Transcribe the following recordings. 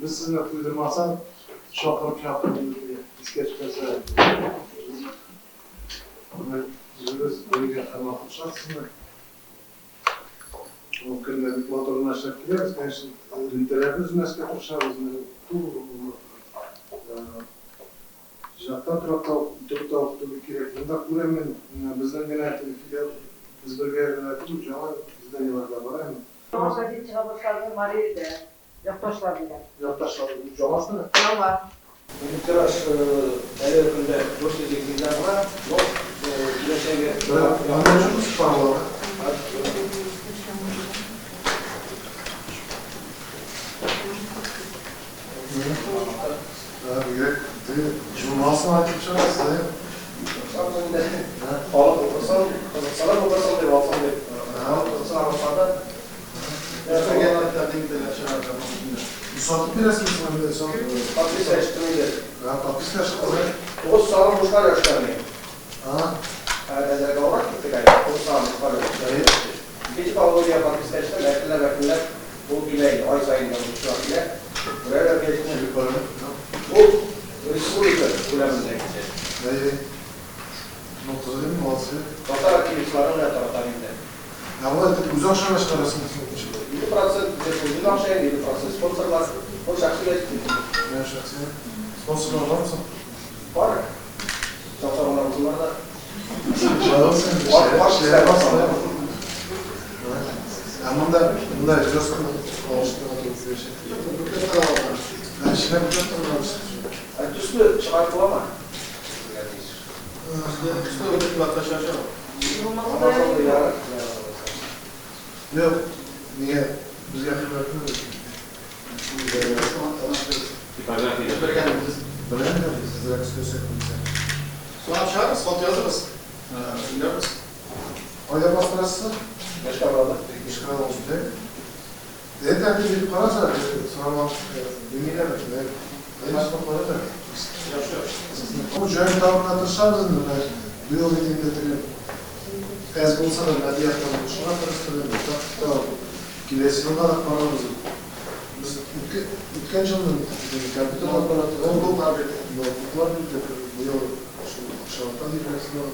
Без сезне туйдырмасак, чакырып-чакырып искә төшерсә, үзебез бергә һәрвакыт шат сезне. Ул көндә бик матур гына эшләп киләбез, конечно, элемтәләрне өзмәскә тырышабыз. Менә Җактан торакта торып та укыту бик кирәк. Монда күрәм мин, безнең генә теге филиал, без бергә генә түгел, яңа изданиеләр дә бар әмма. Яңа газет чыга башлады Мари Элдә, Якташлар дигән. Якташлар яңасымы? Яңа. Минем тираж әлеге көндә 400 экземпляр гына, но киләчәге. Бигрәк журналсын айтып чыгасыз, ә? Тырышабыз инде. Халык укысын, кызыксынып укысын дип, алсын дип. Халык кызыксына башлады. Сатып бирәсезме соң инде? Сатып. Подписка чыкты инде. Подписка чыкты. Тугыз салым бушка өләшкән. Әзрәк авырак киттек әле. Тугыз салым бушка өләшкән. Икенче полугодие подписка чыкты, әкренләп әкренләп ул килә инде. Ай саен язучылар килә. Күрәләр газетны. Ул республика күләмендә китә. Әйе. Ну, кызык инде, молодцы. Татар активистлары белән таратам инде. Ә болай итеп үз акчаңа чыгарасың соң ничек? 50% үзем акча инде, 50% спонсорлар. Ул шәхси газет инде. Менә шәхси. Спонсорлар бармы соң? Бар. Чакса гына булсыннар да. Ә монда монда жестко алыштырга туры киләчәк. Ә эченә буклет тыгылган. Ә төсле чыгарып буламы? Төсле буклетка чыга. Амазонда ярык. Юк, нигә безгә хөрмәтме? Типография. Беләм дә без әзрәк сөйләсәк булса. Сорап чыгарбыз, хат язырбыз. Сөйләрбез. Кайда бастырасыз? Башкалада. Башкалада да. Это биреп караса, сорамак белмиләр. Бу җай табырга тырышабыз инде, менә быел бит инде теге әз булса да матди яктан булышырга тырыштык инде. Так киләсе елга да карарбыз. Без үткән елны компьютер аппараты, ноутбуклар бирдек. Ноутбуклар бирдек. Быел шул акчалата бирәсе бар.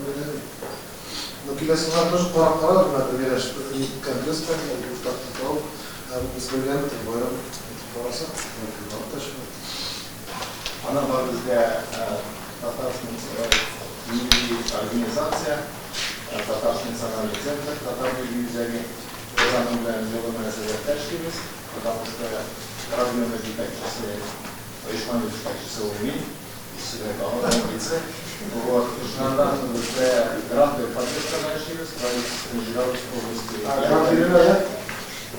Но киләсе елга тоже карап карарбыз, менә бергәләшеп конгресс уртак тел табып, без бергә байрам итеп карасак, бәлки барып та чыгар. Ана бар бездә Татарский милли организация, Татарский национальный центр, Татар милли үзәге. Без аның белән җылы мөнәсәбәттә эшлибез, потому что район җитәкчесе, оешманың җитәкчесе ул мин, исеме лице. Вот, шуннан бездә грантовый поддержкада эшлибез, правительство Нижегородской области. Грант бирелә, да?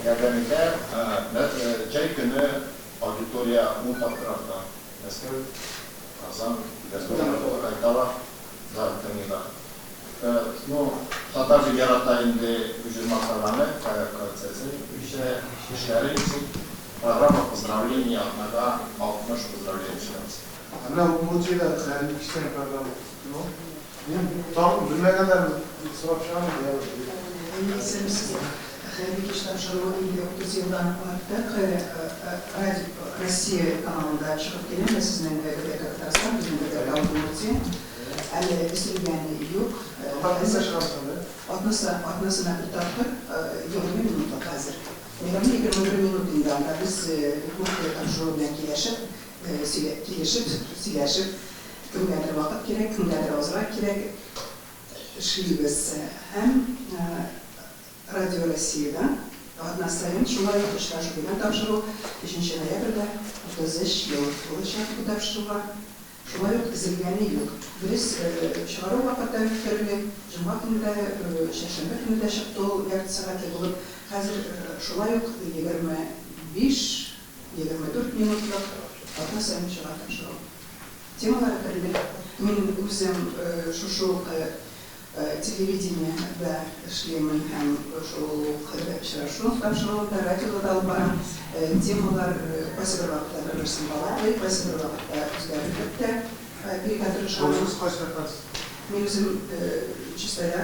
Ярдәм итә. Җәй көне аудитория 10 тапкыр арта. Мәскәү, Казан, кайталар, да, тыңлыйлар. Ну, татар бик ярата инде үзен мактаганы, коэффициенты үсә, эшләре ничек. Программа поздравления атнага 60 поздравление чыгарабыз. Ә менә Удмуртиядә хәерле кич дигән программа. Ну, мин тагын белмәгәннәрне сорап чыгам инде. Исәнмесез. Хәерле кич тапшыруы инде 30 елдан артык Радио Россия каналында чыгып килә. Менә сезнең ГТРК Татарстан, безнең ГТРК Удмуртия. Әле өзелгәне юк. Татар телендә чыгасың, да? Атнасына бер тапкыр 20 минутлык хәзер. 20-21 минут инде анда без Удмуртия тапшыруы белән килешеп, килешеп, сөйләшеп, кемгәдер вакыт кирәк, кемгәдер азрак кирәк эшлибез. Һәм Радио Россиядә атна саен шулай ук очрашу дигән тапшыру 3 ноябрьдә 33 ел булачак бу тапшыруга. Шулай ук өзелгәне юк. Дөрес, чыгару вакыты төрле. Җомга көне дә, чәршәмбе көне дә чыкты ул ярты сәгатьле булып. Хәзер шулай ук 25-24 минутлык атна саен чыга тапшыру. Темалары төрле. Мин үзем шушы ук телевидениедә эшлимен һәм шул ук очрашу тапшыруында радиода да алып барам. Темалар кайсы бер вакытта бер-берсен кабатлый, кайсы бер вакытта үзгәртеп тә бирергә тырышабыз. Үзегез кайсы яктан? Мин үзем Чистайда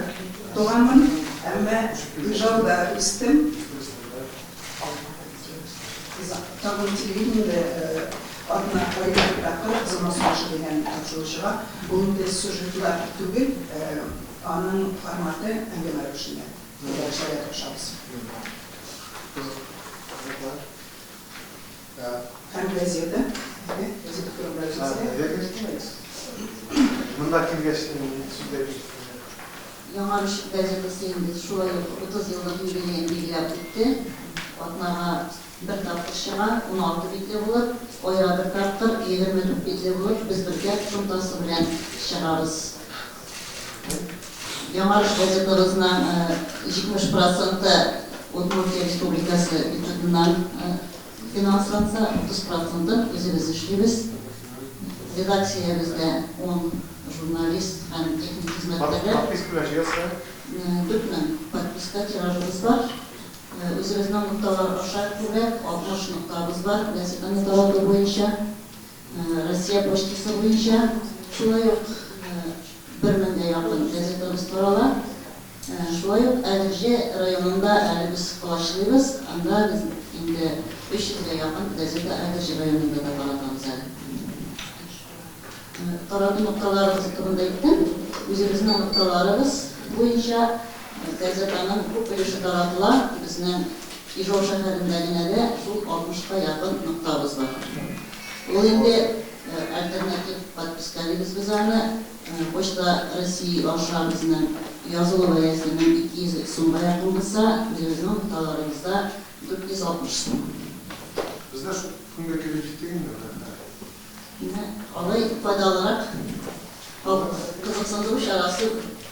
туганмын, әмма Ижауда үстем. Тагын телевидениедә атна айда бер тапкыр Заман сулышы дигән тапшыру чыга. Ул инде сюжетлар түгел, аның форматы әңгәмә рәвешендә. Бергә эшләргә тырышабыз. Һәм газета, әйе, газета турында сүз. Монда килгәч сүз Яңарыш газетасы инде шулай ук 30 еллык юбилеен билгеләп үтте. Атнага бер тапкыр чыга, 16 битле булып, айга бер тапкыр, 24 битле булып, без бергә кушымтасы белән чыгабыз. Яңарыш газетабызның 70 проценты Удмуртия Республикасы бюджетыннан финансланса, 30 процентын үзебез эшлибез. Редакциябездә 10 журналист һәм техник хезмәткәрләр. Подписка белән җыясыз? 4000 подписка тиражыбыз бар. Үзебезнең нокталар аша күбрәк, 60 ноктабыз бар газетаны тарату буенча, Россия почтасы буенча шулай ук 1000гә якын газетабыз тарала. Шулай ук Әгерҗе районында әле без колачлыйбыз, анда без инде 300гә якын газета Әгерҗе районында да таратабыз әле. Тарату нокталарыбыз турында әйттем. Үзебезнең нокталарыбыз буенча газетаның күп өлеше таратыла. Безнең Ижау шәһәрендә генә дә шул 60ка якын ноктабыз бар. Ул инде альтернатив подписка дибез без аны. Почта России аша безнең язылу бәясе 1200 сумга якын булса, үзебезнең нокталарыбызда 460 сум. Бездә шул көнгә килеп җиттек инде менә. Менә алай файдалырак халык кызыксындыру чарасы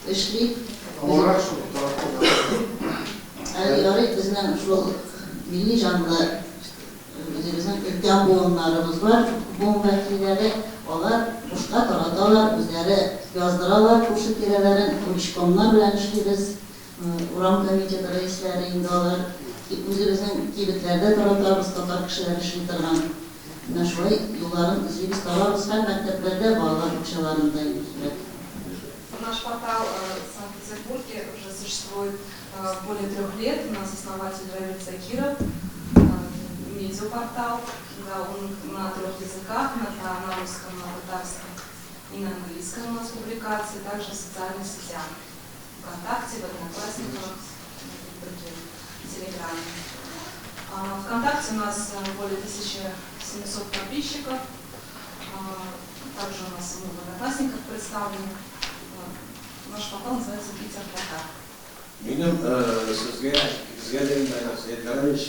эшли. Авыррак шул таратуда. Әле ярый безнең шул милли җанлы үзебезнең өлкән буыннарыбыз бар, буын вәкилләре, алар бушка тараталар, үзләре яздыралар күрше тирәләрен, уличкомнар белән эшлибез, урам комитеты рәисләре инде алар, үзебезнең кибетләрдә таратабыз, татар кешеләре эшли торган. Менә шулай юлларын эзлибез, табабыз һәм мәктәпләрдә, балалар бакчаларында инде күбрәк. Наш портал в Санкт-Петербурге уже существует более 3 лет. У нас основатель Равиль Закиров, медиапортал. Да, он на 3 языках, на русском, на татарском и на английском у нас публикации, также в социальных сетях. ВКонтакте, в Одноклассниках, в других, в Телеграме. ВКонтакте у нас более 1700 подписчиков. Также у нас в Одноклассниках представлены. Наш портал называется Питер Татар. Минем сезгә, безгә дә инде Айдар Сәетгалович,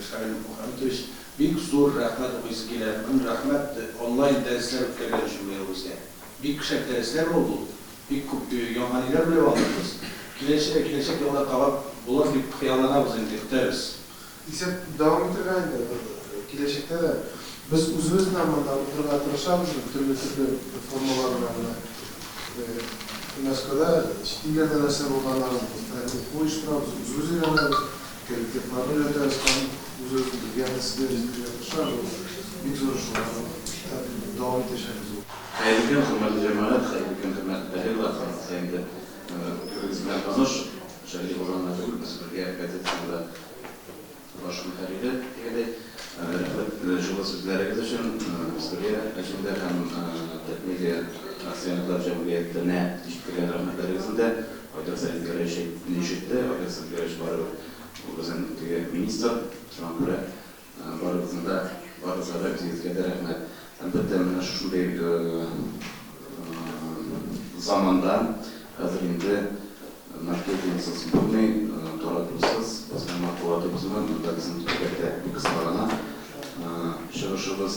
Шамил Мухаметович, бик зур рәхмәт укыйсы килә. Мең рәхмәт онлайн дәресләр үткәргән өчен быел безгә. Бик шәп дәресләр булды ул. Бик күп яңа ниләр белеп алдык без. Киләчәк, киләчәк елда кабат булыр дип хыялланабыз инде, көтәбез. Исәп дәвам итергә инде, киләчәктә дә без үзебез белән монда утырырга тырышабыз, төрле-төрле формалар белән менә. Мәскәүдә чит илләрдә нәрсә булганнарын уку оештырабыз, үзебез өйрәнәбез, коллективларны өйрәтәбез һәм үзебез белгәнне сезгә җиткерергә тырышабыз. Бик зур эш ул, дәвам итәчәкбез ул. Хәерле көн, хөрмәтле җәмәгать, хәерле көн, хөрмәтле коллегалар, барыгыз да инде күбегез белән таныш. Шәһри Казанна түгел, без бергә газетасында баш мөхәррире дигәндәй. Рәхмәт җылы сүзләрегез өчен. Без бергә эчендә һәм Татмедиа акционерлар җәмгыятенә җиткергән рәхмәтләрегезне дә Айдар Сәлимгәрәевич ишетте. Айдар Сәлимгәрәевич барыбер ул безнең теге министр. Шуңа күрә барыгызны да, барыгызга да, үзегезгә дә рәхмәт. Әлбәттә, менә шушындый заманда хәзер инде маркетингсыз булмый, таратусыз, басма матбугатыбызны монда безнең төбәктә бик кыска гына чыгышыбыз.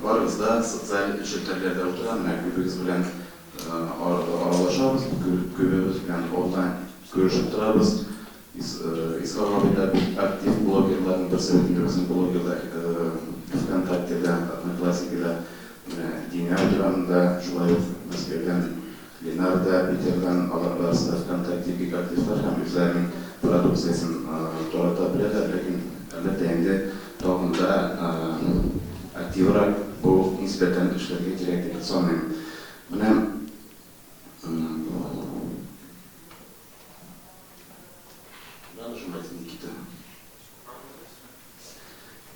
Барыгыз да социаль челтәрләрдә утыра, менә күбегез белән аралашабыз, күбебез белән онлайн күрешеп торабыз. Исхак абый да бик актив блогерларның берсе, инде безнең блогерлар ВКонтактеда, Одноклассникида, Динә утыра монда, шулай ук Мәскәүдән Ленар да, Питердан, алар барысы да ВКонтакте бик активлар һәм үзләренең продукциясен тарата беләләр, ләкин әлбәттә инде тагын да активрак бу нисбәтән эшләргә кирәк дип саныйм. Менә куда нажимать, Никита?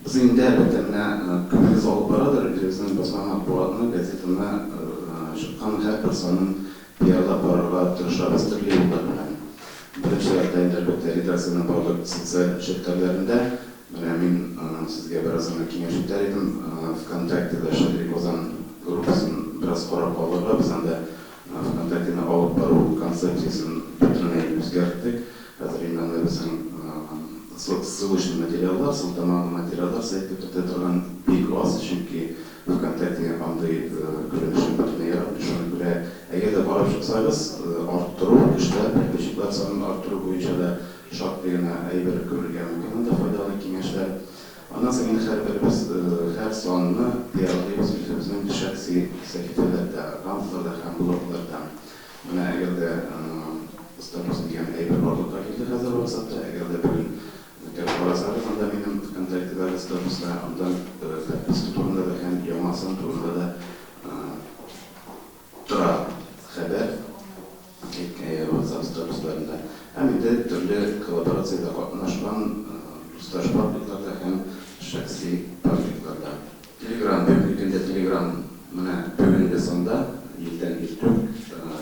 Без инде әлбәттә санын пиарлап барырга тырышабыз төрле юллар белән. Беренче чиратта инде, әлбәттә, редакциянең барлык социаль челтәрләрендә. Менә мин сезгә бераз гына киңәш итәр идем, ВКонтактеда Шәһри Казан группасын бераз карап алырга. Без анда ВКонтактены алып бару концепциясен бөтенләй үзгәрттек. Хәзер инде анда безнең ссылочный материаллар, сылтамалы материаллар сайтка кертә торган бик аз, чөнки ВКонтакте андый күренешне бөтенләй яратмый. Шуңа күрә, әгәр дә карап чыксагыз, арттыру, кешеләр, подписчиклар санын арттыру буенча да шактый гына әйбер күрергә мөмкин анда, файдалы киңәшләр. Аннан соң инде һәрберебез һәр санны пиарлыйбыз үзебезнең шәхси сәхифәләрдә, аккаунтларда һәм блогларда. Менә әгәр дә статус дигән әйбер барлыкка килде хәзер ватсапта, әгәр дә бүген кереп карасагыз анда минем ВКонтактедагы статуска, анда подписка турында да һәм яңа сан турында да тора хәбәр WhatsApp статусларында. Һәм инде төрле коллаборациядә катнашкан дусташ пабликларда һәм шәхси пабликларда. Телеграм, бүгенге көндә Телеграм менә бүгенге санда, иртән иртүк,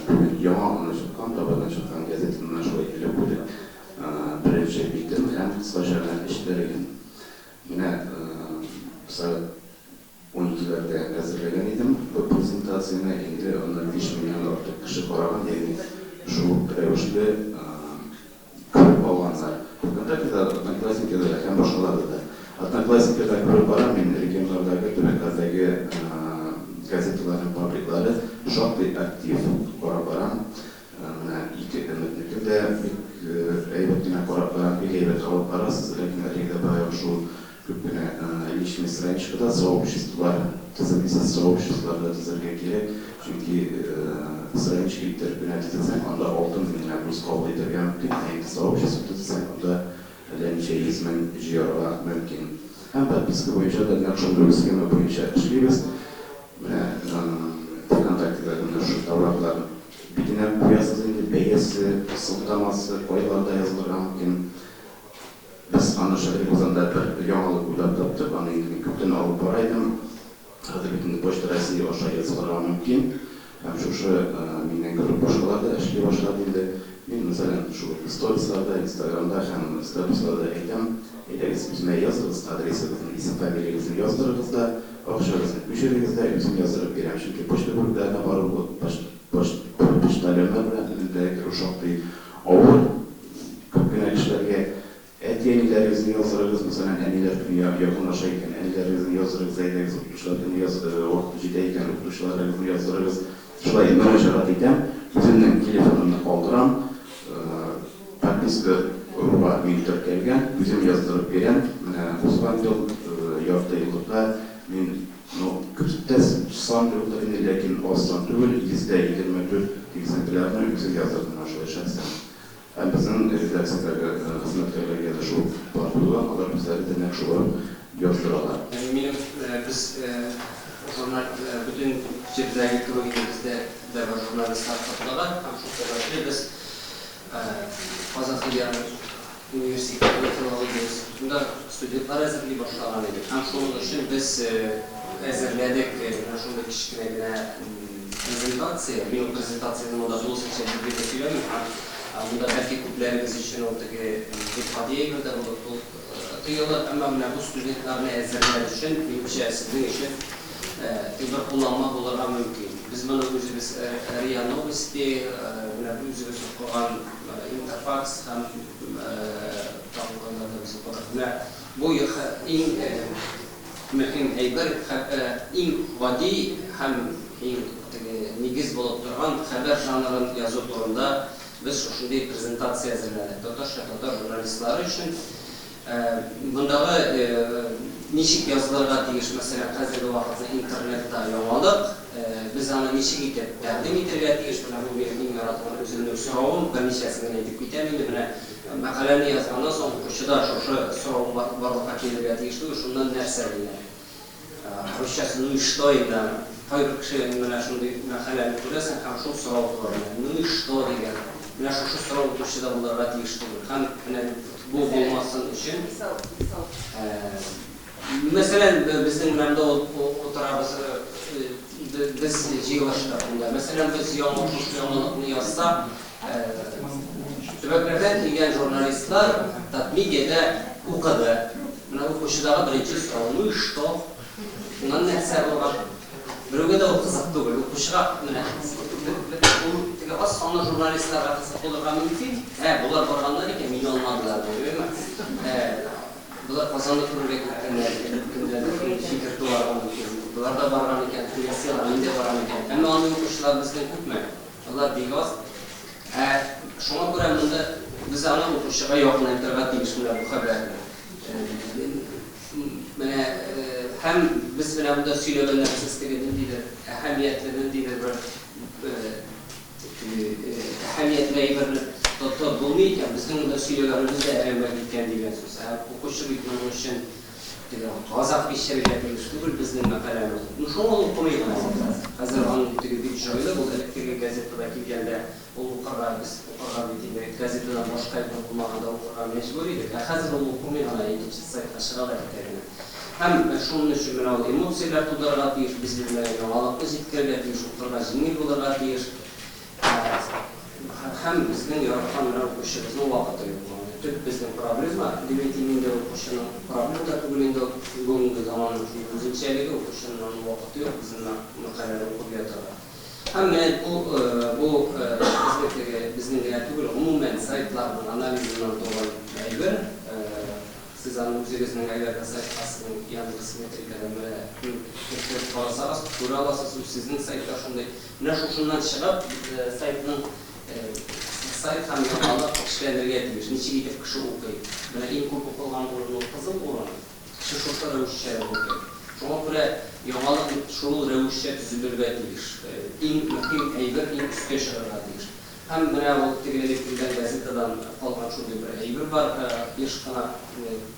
бүген яңа гына чыккан, табадан чыккан газетаны менә шулай элеп куйдык. Беренче битен һәм кыскача гына эчтәлеген. Менә сәгать уникеләрдә әзерләгән идем бу презентацияне, инде аны 5 меңнән артык кеше караган, ягъни шул рәвешле күреп алганнар. ВКонтактеда, Одноклассникида да һәм башкаларда да. Одноклассникида күреп барам мин, регионнардагы, төбәкләрдәге газеталарның пабликлары шактый актив, карап барам. Менә ике өметнеке дә бик әйбәт кенә карап барам, бик әйбәт алып барасыз, ләкин әлеге дә баягы шул күп кенә личный страничкада сообществолар төземисез, сообществолар да төзергә кирәк, чөнки страничка иттереп кенә төзесәң, анда 6000 генә дус кабул итәргә мөмкин, ә инде сообщество төзесәң, анда әллә ничә йөз мең җыярга мөмкин. Һәм подписка буенча да нәкъ шундый ук схема буенча эшлибез. Менә ВКонтактедагы менә шушы товарлар битенә куясыз инде, бәясе, сылтамасы, кайларда язылырга мөмкин. Без аны Шәһри Казанда бер яңалык уйлап таптык, аны инде мин күптән алып бара идем. Хәзер бит инде Почта России аша язылырга мөмкин. Һәм шушы миннән күреп башкалар да эшли башлады инде. Мин, мәсәлән, шул сторисларда, Инстаграмда һәм статусларда әйтәм, әйдәгез, үземә языгыз, адресыгызны, исем-фамилиягезне яздырыгыз да, акчагызны күчерегез дә, үзем яздырып бирәм. Чөнки почта бүлекләренә бару, почтальоннар белән элемтәгә керү шактый авыр. Күп кенә кешеләргә әти-әниләрегезне яздырыгыз, мәсәлән, әниләр көне якынлаша икән, әниләрегезне яздырыгыз, әйдәгез, укытучылар көне вакыты җитә икән, укытучыларыгызны яздырыгыз. Шулай мөрәҗәгать итәм, үземнең телефонымны калдырам, подписка руга мин теркәлгән, үзем яздырып бирәм. Менә узган ел ярты еллыкта мин, ну, күп тә сан юктыр инде, ләкин аз сан түгел, 124 экземплярны үзем яздырдым менә шулай шәхсән. Һәм безнең редакциядәге хезмәткәрләргә дә шул план куелган, алар үзләре дә нәкъ шулай ук яздыралар. Минем без журнал бөтен җирдәге кебек инде бездә дә бар журналистлар кытлыгы һәм шул сәбәпле без Казан федераль университетының филология институтында студентлар әзерли башлаган идек һәм шуның өчен без әзерләдек менә шундый кечкенә генә презентация. Мин ул презентацияне монда тулысынча җирлегә сөйләмим һәм монда бәлки күпләрегез өчен ул теге бик гади әйбер дә булып ул тоелыр. Әмма менә бу студентларны әзерләр өчен, минемчә, сезнең өчен теге бер кулланма булырга мөмкин. Без моны үзебез РИА Новости, менә үзебез укыган Интерфакс һәм тагын кайларда без укыдык. Менә бу иң Мөһим әйбер, иң гади һәм иң теге нигез булып торган хәбәр жанрын язу турында без шушындый презентация әзерләдек. Татарча татар журналистлары өчен. Мондагы ничек язылырга тиеш, мәсәлән, хәзерге вакытны интернетта яңалык, без аны ничек итеп тәкъдим итәргә тиеш, менә бу минем иң яраткан үземнең соравым, берничәсен генә әйтеп китәм инде, менә Мәкаләне язганнан соң укучыда шушы сорау барлыкка килергә тиеш түгел, шуннан нәрсә дигән. Русчасы ну и что инде аның. Кайбер кеше менә шундый мәкаләне күрәсең һәм шул сорау туа менә, ну и что дигән. Менә шушы сорау укучыда булырга тиеш түгел. Һәм менә бу булмасын өчен, мәсәлән, безнең менә монда утырабыз, Без җыелыштык монда. Мәсәлән, без яңа шушы яңалыкны язсак, төбәкләрдән килгән журналистлар Татмедиада укыды. Менә укучыдагы беренче сорау, ну и что? Шуннан нәрсә булган? Берәүгә дә ул кызык түгел. Укучыга менә ул теге аз санлы журналистларга кызык булырга мөмкин. Ә, болар барганнар икән, мине алмадылар, димме? Болар Казанны күрергә киткәннәр икән, кемдәдер шундый фикер туарга мөмкин. Болар да барган икән, киләсе елга мин дә барам икән. Әмма андый укучылар безнең күпме? Алар бик аз. Ә шуңа күрә монда без аны укучыга якынайтырга тиеш менә бу хәбәрне. Менә һәм без менә монда сөйләгән нәрсәсе теге ниндидер әһәмиятле, ниндидер бер теге әһәмиятле әйберне тотып булмый икән, безнең монда сөйләгәнебез дә әрәмгә киткән дигән сүз. Ә укучы бит моның өчен теге газап кичерергә тиеш түгел безнең мәкаләне укып. Ну шуңа ул укымый гына инде. Хәзер аның теге бик җайлы, ул элеккеге газетада килгәндә Ул укырга, без укырга бит инде газетадан башка әйбер булмаганда укырга мәҗбүр идек. Ә хәзер ул укымый гына, икенче сайтка чыга да китә генә. Һәм шуның өчен менә ул эмоцияләр тудырырга тиеш, без белмәгән яңалыкны җиткерергә тиеш, укырга җиңел булырга тиеш. Һәм безнең яраткан менә укучыбызның вакыты юк. Төп безнең проблема, дип әйтим инде, укучының проблема да түгел инде ул, бүгенге заманның шундый үзенчәлеге, укучының аның вакыты юк безнең мәкаләне укып ятырга. Һәм менә бу бу безнең теге безнең генә түгел, гомумән сайтларның анализыннан туган әйбер. Сез аны үзегезнең әгәр дә сайтка сезнең Яндекс Метрикада менә кереп карасагыз, күрә аласыз, үз сезнең сайтта шундый. Менә шушыннан чыгып, сайтның сайт һәм яңалык эшләнергә тиеш. Ничек итеп кеше укый. Менә иң күп укылган урын ул кызыл урын. Кеше шушы рәвешчә укый. Шуңа күрә яңалык шул рәвешчә төзелергә тиеш. Иң мөһим әйбер иң өскә чыгарга тиеш. Һәм менә ул теге элек килгән газетадан калган шундый бер әйбер бар, еш кына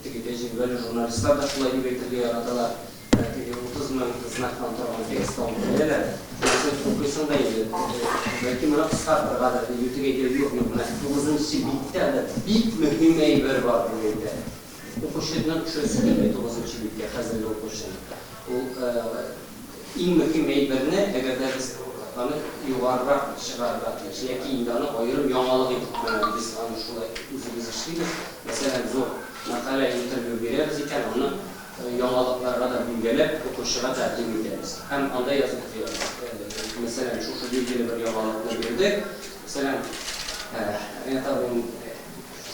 теге тәҗрибәле журналистлар да шулай дип әйтергә яраталар, теге 30 мең знактан торган текст алып киләләр, шуны син укыйсың да инде, бәлки моны кыскартыргадыр, дип теге әйтә, юк, юк, менә тугызынчы биттә дә бик мөһим әйбер бар, дип әйтә. Укучының төшәсе килми тугызынчы биткә, хәзерге укучының. Ул иң мөһим әйберне, әгәр дә без аны югарырак чыгарырга тиеш, яки инде аны аерым яңалык итеп менә без аны шулай үзебез эшлибез. Мәсәлән, зур мәкалә, интервью бирәбез икән, аны яңалыкларга да бүлгәләп, укучыга тәкъдим итәбез. Һәм анда язып куябыз. Мәсәлән, шушы билгеле бер яңалыкны бирдек. Мәсәлән, Ренат абыйның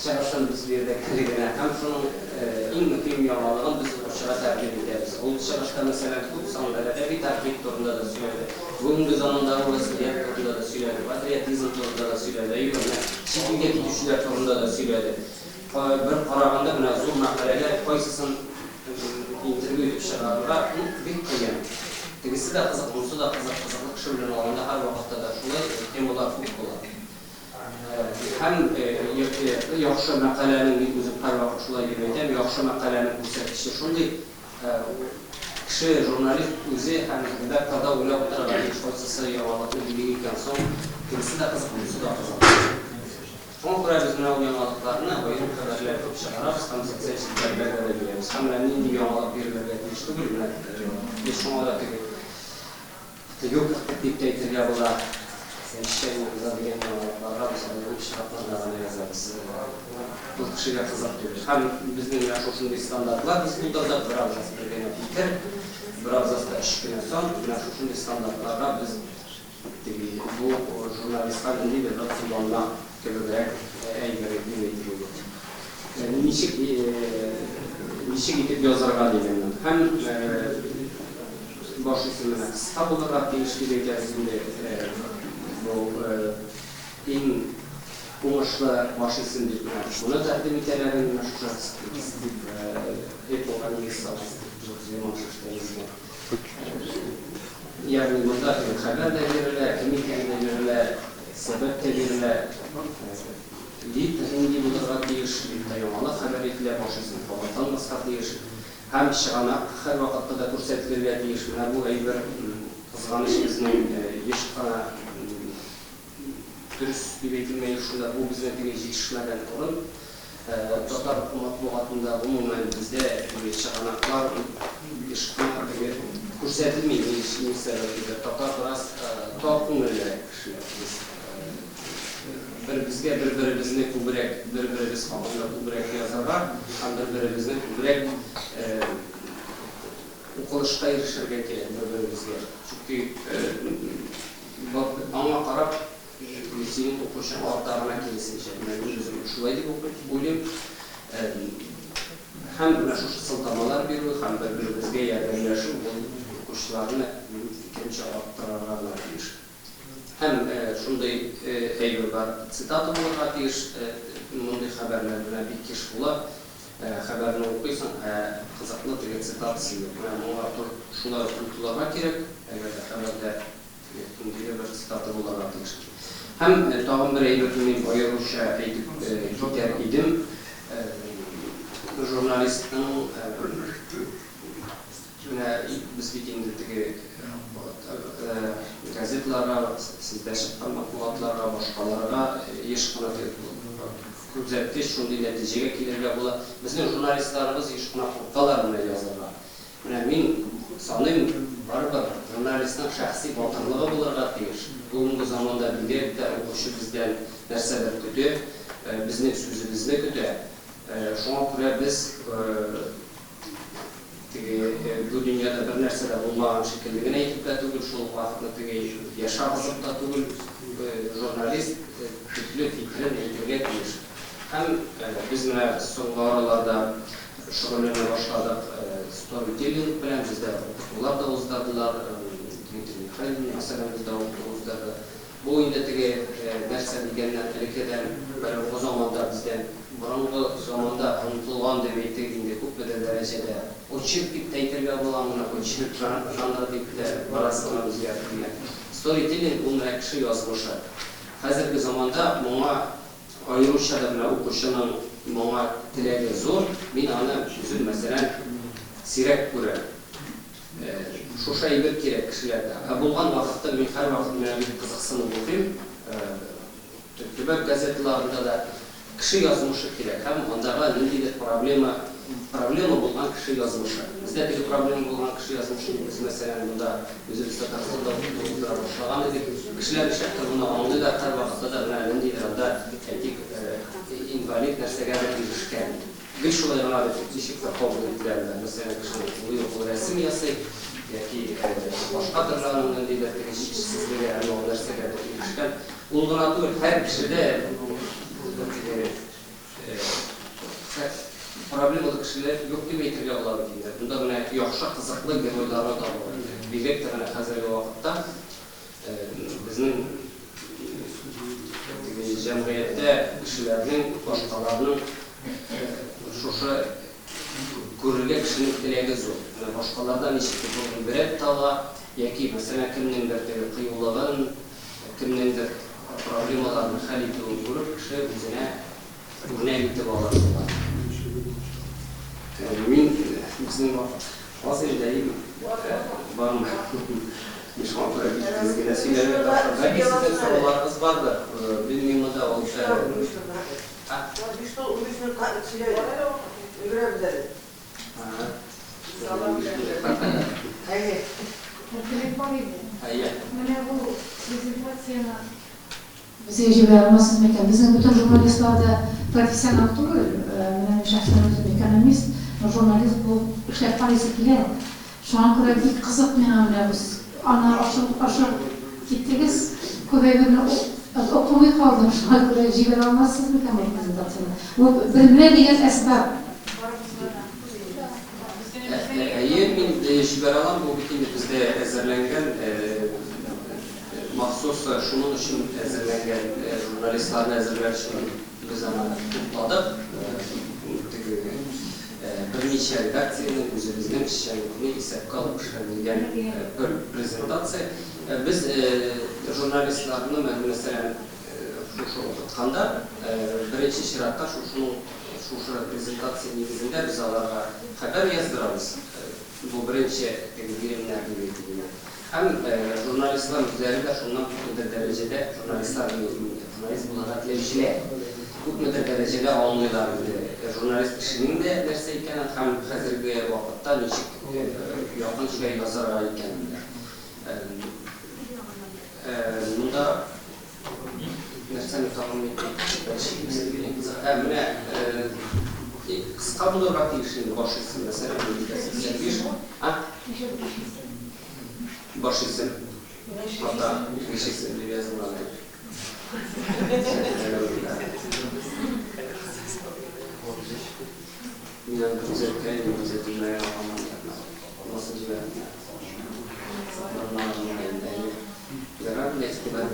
Чыгышын без бирдек әле генә һәм шуның иң мөһим яңалыгын без укучыга тәкъдим итәбез. Ул чыгышта, мәсәлән, күп санлы әдәби тәнкыйть турында да сөйләде, бүгенге замандагы вәзгыять турында да сөйләде, патриотизм турында да сөйләде, әйе, менә чит илгә китүчеләр турында да сөйләде. Бер караганда, менә зур мәкаләләр, кайсысын интервью итеп чыгарырга, ну, бик кыен. Тегесе дә кызык, монысы да кызык, кызыклы кеше белән алганда һәрвакытта да шулай, темалар күп була. Һәм яхшы мәкаләнең, мин үзем һәрвакыт шулай дип әйтәм, яхшы мәкаләнең күрсәткече шундый, кеше, журналист үзе һәм редактор да уйлап утырырга тиеш, кайсысы яңалыкны бирик икән соң, тегесе дә кызык, монысы да кызык. Шуңа күрә без менә ул яңалыкларны аерым хәбәрләр итеп чыгарабыз һәм социаль челтәрләргә дә бирәбез. Һәм менә нинди яңалык бирелергә тиеш түгел, менә без шуңа да теге Юк, дип тә әйтергә була. Совещание уза дигән яңалыкларга без аерым чиратларда гына язабыз. Ул кешегә кызык түгел. Һәм безнең менә шушындый стандартлар без булдырдык, бер абзац бер генә фикер, бер абзацта өч кенә сан. Менә шушындый стандартларга без теге бу журналистка ниндидер бер кулланма кебегрәк әйбер дип әйтик инде. Ничек ничек итеп язарга дигәннән. Һәм Баш исеме кыска булырга тиеш дип әйтәбез инде. Бу иң уңышлы баш исем дип менә шуны тәкъдим итәләр инде, менә шушы Стив Apple-га нигез салган Стив Джобс яман шешкә язган. Ягъни монда теге хәбәр дә бирелә, кем икәне дә бирелә, сәбәп тә бирелә. Лид нинди булырга тиеш, лидта яңалык хәбәр ителә, баш исем кабатланмаска тиеш. Һәм чыганак һәрвакытта да күрсәтелергә тиеш. Менә бу әйбер, кызганыч, безнең еш кына дөрес дип әйтелмәй шунда. Бу безнең теге җитешмәгән урын. Татар матбугатында, гомумән, бездә теге чыганаклар еш кына теге. Күрсәтелми, ни сәбәпледер. Татар бераз тар күңеллерәк кешеләр без. Бер безгә бер-беребезне күбрәк, бер-беребез хакында күбрәк язарга һәм бер-беребезне күбрәк укылышка ирешергә кирәк бер-беребезгә. Чөнки аңа карап синең укучың арта гына киресенчә. Менә мин үзем шулай дип уйлыйм. Һәм менә шушы сылтамалар бирү һәм бер-беребезгә ярдәмләшү ул укучыларны, минем фикеремчә, арттырырга гына тиеш. Һәм шундый әйбер бар, цитата булырга тиеш. Мондый хәбәрләр менә бик еш була. Хәбәрне укыйсың, ә кызыклы теге цитатасы юк. Менә моңа шулай ук омтылырга кирәк, әгәр дә хәбәрдә теге ниндидер бер цитата булырга тиеш. Һәм тагын бер әйберне мин аеруча әйтеп китәр идем. Журналистның менә без бит инде теге газеталарга, сездә чыккан матбугатларга, башкаларга еш кына күзәткеч шундый нәтиҗәгә килергә була. Безнең журналистларыбыз еш кына куркалар менә язырга. Менә мин саныйм, барыбер журналистның шәхси батырлыгы булырга тиеш. Бүгенге заманда бигрәк тә укучы бездән нәрсәдер көтә, безнең сүзебезне көтә. Шуңа күрә без теге бу дөньяда бер нәрсә дә булмаган шикелле генә әйтеп тә түгел, шул ук вакытны теге яшь агызып та түгел, журналист төпле фикерен әйтергә тиеш. Һәм без менә соңгы араларда шөгыльләнә башладык сторителлинг белән, бездә укытулар да уздырдылар, Дмитрий Михайлович, мәсәлән, бездә укыту уздырды. Бу инде теге нәрсә дигәннән, элеккедән, борынгы заманда бездән, борынгы заманда онытылган дип әйтик инде, күпмедер дәрәҗәдә очерк дип тә әйтергә була моны, очерк жанры дип тә бераз гына үзгәртелгән. Сторителлинг ул менә кеше язмышы. Хәзерге заманда моңа аеруча да менә укучының моңа теләге зур, мин аны үзем, мәсәлән, сирәк күрәм. Шушы әйбер кирәк кешеләргә. Ә булган вакытта мин һәрвакыт менә бик кызыксынып укыйм. Төбәк газеталарында да кеше язмышы кирәк һәм андагы ниндидер проблема, проблема булган кеше язмышы. Бездә теге проблема булган кеше язмышы дип без, мәсәлән, монда үзебез Татарстанда укыту уздыра башлаган идек. Кешеләр нишләптер моны аңлыйлар, һәрвакытта да менә ниндидер анда, әйтик, инвалид нәрсәгәдер ирешкән. Гел шулай гына бит, ничек тә кабул ителә менә. Мәсәлән, кешенең кулы юк, ул рәсем ясый, яки башка төрле аның ниндидер теге җитешсезлеге, әмма ул нәрсәгәдер ирешкән. Ул гына түгел, һәр кешедә теге проблемалы кешеләр юк дип әйтергә була бит инде. Монда менә яхшы, кызыклы геройларны табу кирәк. Бигрәк тә менә хәзерге вакытта безнең теге җәмгыятьтә кешеләрнең, башкаларның шушы күрергә кешенең теләге зур. Менә башкалардан ничектер зур гыйбрәт таба, яки, мәсәлән, кемнеңдер теге кыюлыгын, кемнеңдер проблемаларын хәл итүен күреп, кеше үзенә үрнәк итеп ала шулар. Мин безнең вакыт аз инде, әйеме? Бармы? Мин шуңа күрә бик тиз генә сөйләргә тырышам. Бәлки сезнең сорауларыгыз бардыр. Белмим монда ул. Биш тол, 15 минутка сөйләгез. Өлгерәбез әле. Әйе. Бер теләк бар иде. Әйе. Менә бу презентацияне безгә җибәрә алмассыз микән? Безнең бөтен журналистлар да профессионал түгел. Менә мин шәхсән үзем экономист, но журналист булып эшләп карыйсы килә. Шуңа күрә бик кызык миңа менә бу сез аны ашыгып ашыгып киттегез. Күп әйберне укымый калдым, шуңа күрә җибәрә алмассыз микән бу презентацияне? Бу бер менә дигән әсбап. Әйе, мин җибәрә алам, бу бит инде бездә әзерләнгән, махсус шуның өчен әзерләнгән, журналистларны әзерләр өчен без аны тупладык. Теге берничә редакциянең үзебезнең эшчәнлекне исәпкә алып эшләнелгән бер презентация. Без журналистларны, мәсәлән, шушы укытканда, беренче чиратта шушының шушы презентация нигезендә без аларга хәбәр яздырабыз. Бу беренче теге биремнәр дип әйтик инде. Һәм журналистлар үзләре дә шуннан күпмедер дәрәҗәдә, журналистлар дип әйтим инде, журналист булырга теләүчеләр күпмедер дәрәҗәдә аңлыйлар инде. журналист эшенең дә нәрсә икәнен һәм хәзерге вакытта ничек якынча язарга икәнен дә. Монда нәрсәне тагын әйтик? Менә кыска булырга тиеш инде баш исем, мәсәлән, 85, а? Баш исем. Хата, биш исем дип язылган. Мин аны төзәткән идем, төзәтелмәгән һаман насыл җибәрдем. Ярар, менә игътибар.